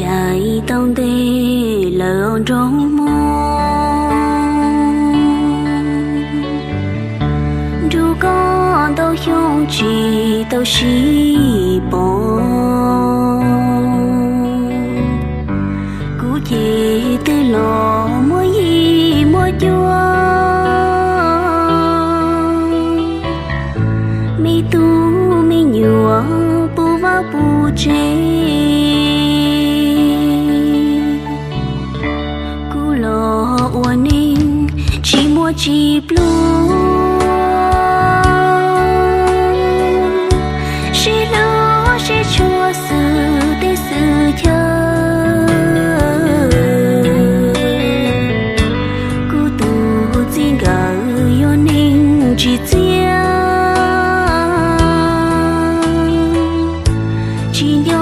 Yaim tau ntev lawm nroog Hmoob, nrug koj ntau xyoo tsis tau sib pom. Kuv ces twb los muaj yim muaj cuab, me tub me nyuam puv vaj puv tsev. Kuv los ua neeg tsis muaj tsis pluag, sib hlub sib tshua xwm teb xwm chaw. Kuv tus txij nkawm yog neeg tsis txiaj, tsis nco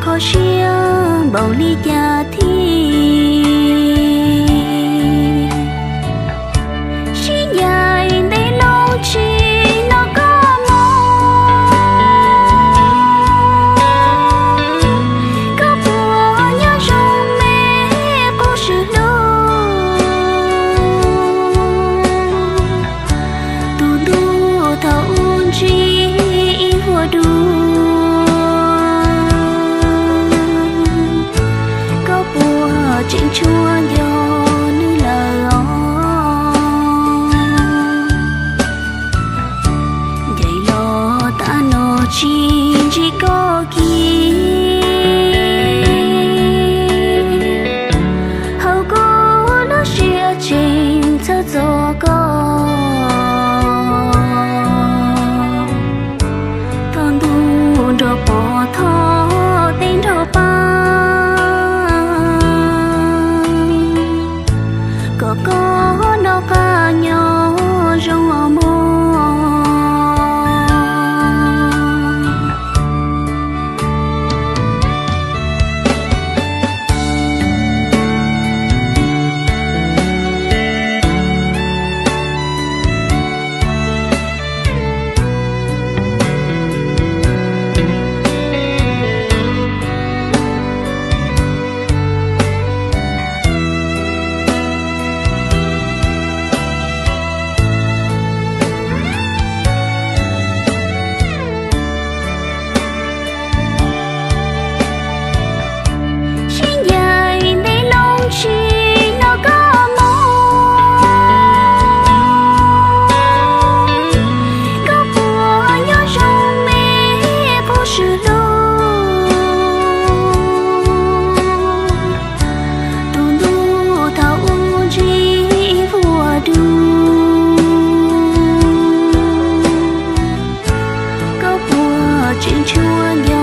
kho siab npaum li cas thiab. Sib ncaim ntev loo tsis hnov koj moo, koj puas nyob zoo me qub swm hlub. Tus ntuj thaum ub ntsib ib vuag dub, koj puas tseem tshua nco nws lawm os? Ncaim los tas no tsis ntsib koj kiag, hauv kuv lub siab tseem txhawj txog koj. Thoj ntuj nrog pov, thoj teb nrog pab, kom koj noj qab nyob zoo os mog. Sib ncaim ntev loo tsis hnov koj moo, koj puas nyob zoo me qub swm hlub. Tus ntuj thaum ub ntsib vuag dub, koj puas tseem tshua nco